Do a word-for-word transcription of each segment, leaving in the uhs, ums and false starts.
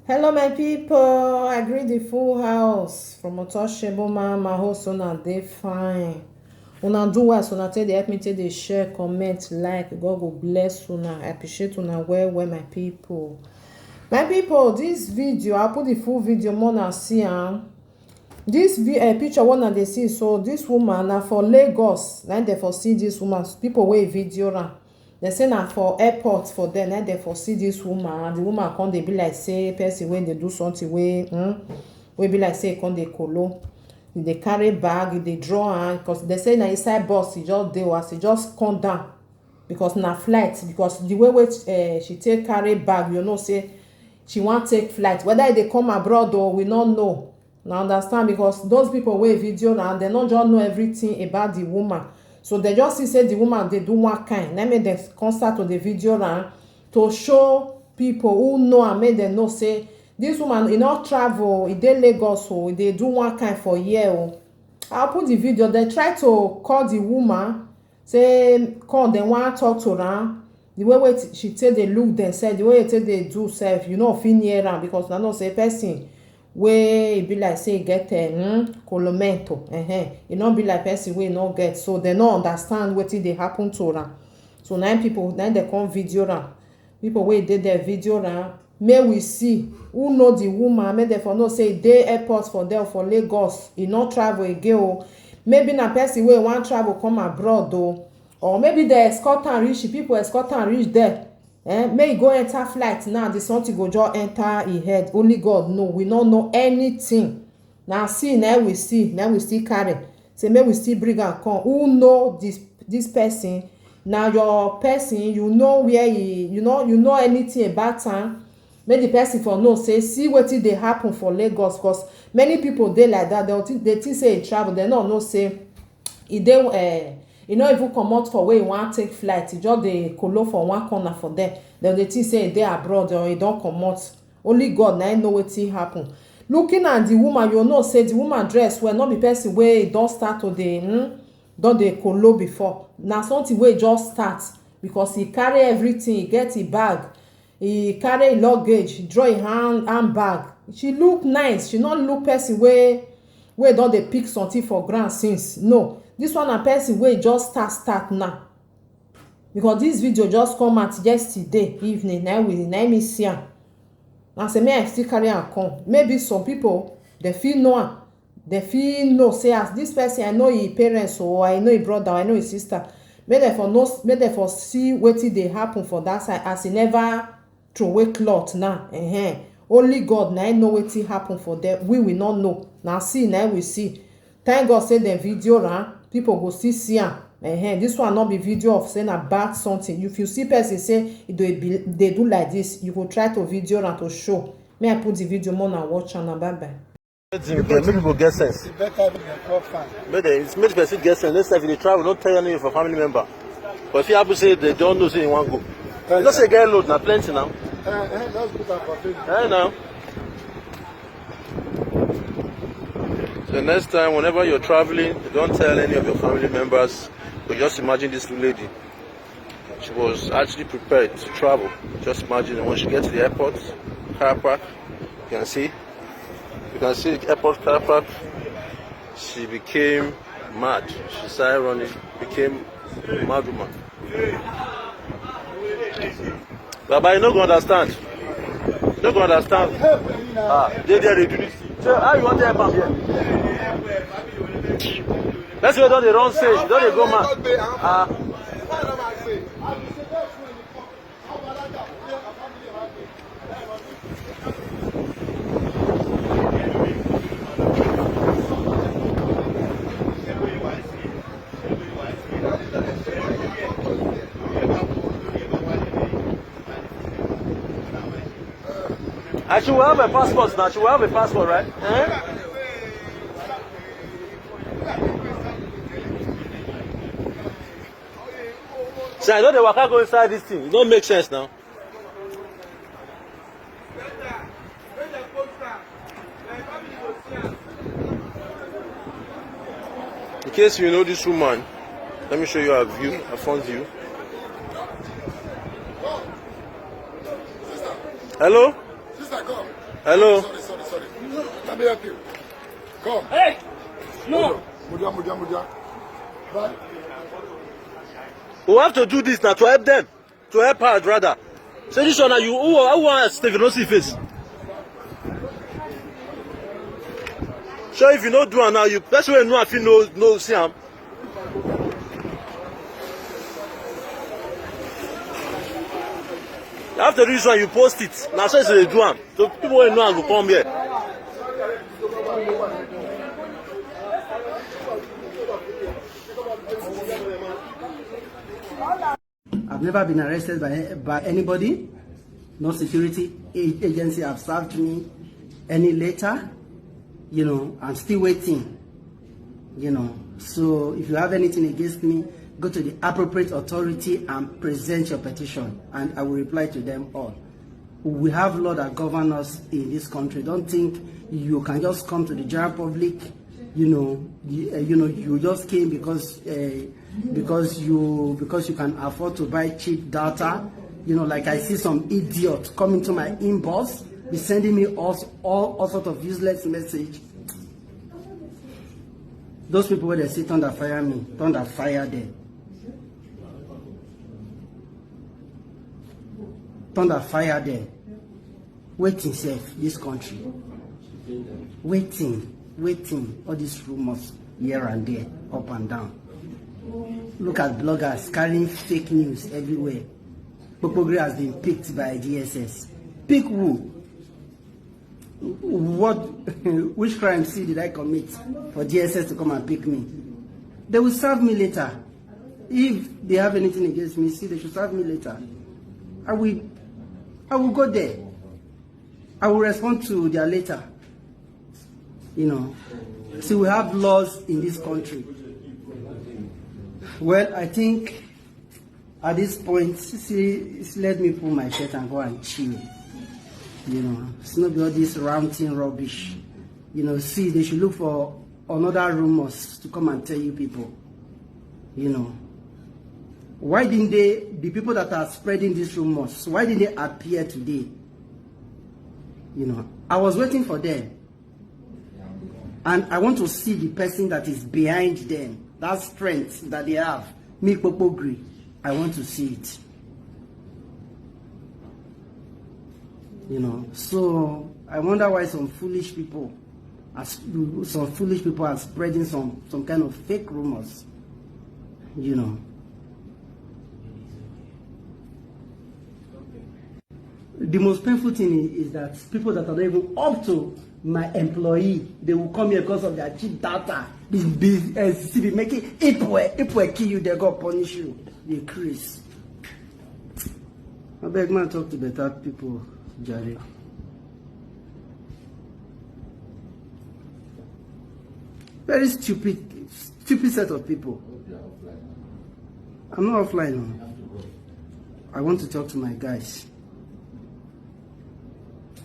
Hello, my people. I greet the full house from Otoshebo Mama. Hope una dey fine. Una do well, so una take dey help me take dey share, comment, like. God go bless una. I appreciate una well, well, my people. My people, this video, I put the full video, more na see am. This vi- uh, picture one I dey see so, this woman na for Lagos. Na dem for see this woman. People wey video am, dem say na for airport for there na dem for see this woman. And the woman come dey be like say person wey dey do something wey hmm, wey be like say e come dey kolo. E dey carry bag, e dey draw am because dem say na inside bus e just dey o, as e just come down because na flight, because the way wey uh, she take carry bag, you know say she wan take flight. Whether e dey come abroad o, we no know. Na understand, because those people wey video am, dem no just know everything about the woman. So dem just see say the woman dey do one kind. Na make dem come start to dey video am to show people who know am, make dem know say this woman e no travel, e dey Lagos o, e dey do one kind for here o. I put the video. Dem try to call the woman, say call dem wan talk to am. The way wey she take dey look dem sef, the way e take dey do sef, you no fit near am, because una know say person wey e be like say e get um, kolomento, uh-huh, e no be like person wey e no get. So dem no understand wetin dey happen to am. So na im people, na im dem come video am. People wey dey there video am, make we see who know the woman, make dem for know say e dey airport for there for Lagos, e no travel again o. Maybe na person wey wan travel come abroad o, or maybe dem escort am reach, people escort am reach there. Eh, make e go enter flight now, the something go just enter e head. Only God know, we no know anything. Na see na we see, na we still carry. Say make we still bring am come. Who know this this person? Na your person, you know where he, you know, you know anything about am. Make the person for know say see wetin dey happen for Lagos, because many people dey like that. Dem think, dem think say e travel, dem no know say e dey uh, e no even comot for where e wan take flight. E just dey kolo for one corner for there. Dem dey think say e dey abroad or e don comot. Only God na im know wetin happen. Looking at the woman, you know say the woman dress well, no be person wey don start to dey hmm, don dey kolo before. Na something wey just start, because e carry everything, e get e bag, e carry e luggage, draw e hand handbag. She look nice. She no look person wey wey don dey pick something for ground since. No, this one na person wey just start start now, because this video just come out yesterday evening. Na we na me see am. Na say me I still carry am come. Maybe some people dem fit know am. Dem fit know say as this person, I know him parents o, I know him brother, I know him sister. Make dem for know, make dem for see wetin dey happen for that side, as e never throway cloth now. Uh-huh. Only God na im know wetin happen for there. We we no know. Na see na we see. Thank God say dem video am. People go still see am. Uh-huh. This one no be video of say na bad something. If you see person say e dey be- dey do like this, you go try to video am to show. Make I put the video, more na watch am. Na bye bye. Make people get sense. Better be your profile. Make dem make person get sense. Next time if you dey travel, don't tell any of your family member. But if you happen say dem don know say you wan go. You know say get load na plenty now. Uh, uh, just put am for Facebook. Eh now. So next time, whenever you're traveling, don't tell any of your family members. But just imagine this lady. She was actually prepared to travel. Just imagine when she gets to the airport, car park, you can see, you can see the airport car park. She became mad. She started running, became a mad woman. Baba, you no go understand. You no go understand. Ah, they there they do this thing. So how you want to help am here? Person wey don dey run stage, don dey go mad. Ah. And she will have a passport now. She will have a passport, right? Eh? So I know the waka go inside this thing. It don't make sense now. In case you know this woman, let me show you her view, her front view. Hello? Sister, come. Hello. Sorry, sorry, sorry. Let me help you. Come. Hey! No! Mudia, mudia, mudia. Right. We have to do this now to help them. To help her rather. Say this one now, you who who want Stephen no see face. So if you no do am now, you person wey know I fit no no see am. You have to do this one, you post it. Now so you do am. So people wey know am go come here. I've never been arrested by by anybody. No security a- agency have served me any letter. You know, I'm still waiting. You know, so if you have anything against me, go to the appropriate authority and present your petition, and I will reply to them all. We have law that govern us in this country. Don't think you can just come to the general public. You know, you, uh, you know, you just came because uh, because you because you can afford to buy cheap data. You know, like I see some idiot coming to my inbox, be sending me all all, all sort of useless message. Those people where they say thunder fire me, thunder fire them. Thunder fire them. Waiting safe this country. Waiting, waiting. All these rumors here and there, up and down. Look at bloggers carrying fake news everywhere. Popogri has been picked by D S S. Pick who? What? Which crime see did I commit for D S S to come and pick me? They will serve me later. If they have anything against me, see, they should serve me later. I will, I will go there. I will respond to their letter. You know, see, we have laws in this country. Well, I think at this point, see, let me pull my shirt and go and chill. You know, it's not be all this ranting rubbish. You know, see, they should look for another rumors to come and tell you people. You know, why didn't they, the people that are spreading these rumors, why didn't they appear today? You know, I was waiting for them. And I want to see the person that is behind them, that strength that they have. Me, Popogri, I want to see it. You know, so I wonder why some foolish people, as some foolish people are spreading some some kind of fake rumors. You know, the most painful thing is that people that are not even up to my employee, they will come here because of their cheap data. Be, be, uh, see, be making, if we, if we kill you, they go punish you. You Chris. I beg man talk to better people, Jare. Very stupid, stupid set of people. I'm not offline. No. I want to talk to my guys.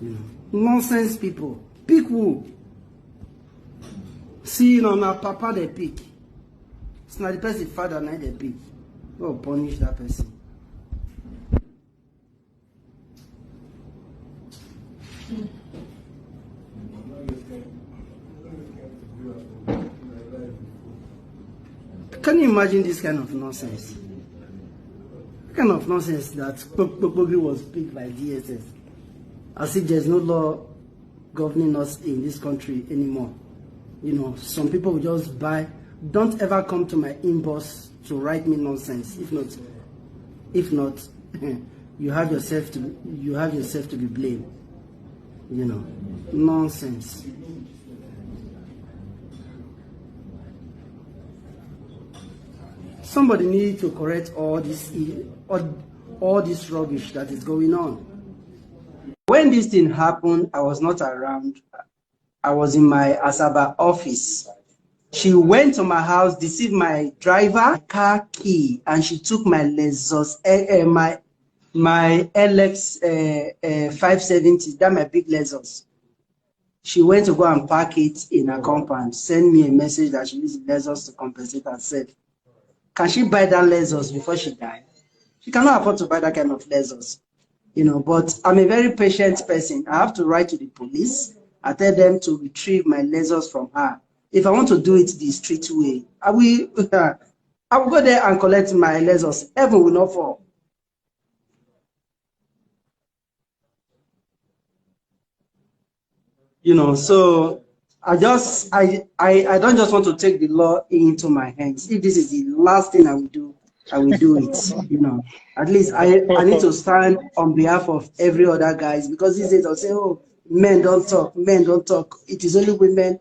You know, nonsense people. Pick who? See, you know, now papa they pick. It's not the person father now they pick. Go punish that person. Can you imagine this kind of nonsense? What kind of nonsense that Kpokpogi was picked by D S S? As if there's no law governing us in this country anymore. You know, some people will just buy. Don't ever come to my inbox to write me nonsense. If not, if not, you have yourself to you have yourself to be blamed. You know, nonsense. Somebody need to correct all this all, all this rubbish that is going on. When this thing happened, I was not around. I was in my Asaba office. She went to my house, deceived my driver, car key, and she took my Lexus, uh, uh, my my L X uh, uh, five seventy, that my big Lexus. She went to go and park it in her compound, send me a message that she used the Lexus to compensate herself. Can she buy that Lexus before she died? She cannot afford to buy that kind of Lexus. You know, but I'm a very patient person. I have to write to the police. I tell them to retrieve my Lexus from her. If I want to do it the street way, I will, I will go there and collect my Lexus. Heaven will not fall. You know, so I just, I, I, I don't just want to take the law into my hands. If this is the last thing I will do, I will do it. You know, at least I, I need to stand on behalf of every other guys, because these days I'll say, "Oh, men don't talk, men don't talk." It is only women,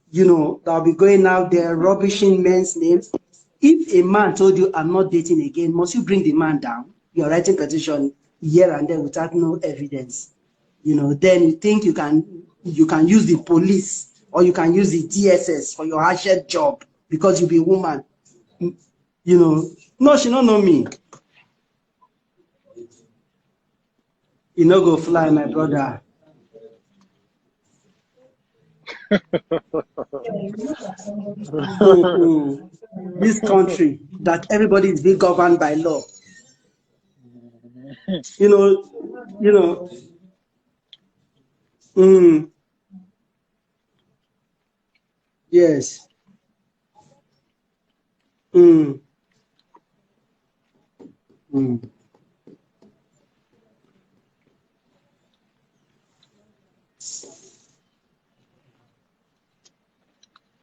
you know, that'll be going out there rubbishing men's names. If a man told you, "I'm not dating again," must you bring the man down? You're writing petition here and there without no evidence. You know, then you think you can, you can use the police or you can use the D S S for your harsher job because you be woman. You know, no, she don't know me. You no go fly, my brother. This country that everybody is being governed by law. You know, you know. Mm. Yes. Mm. Mm.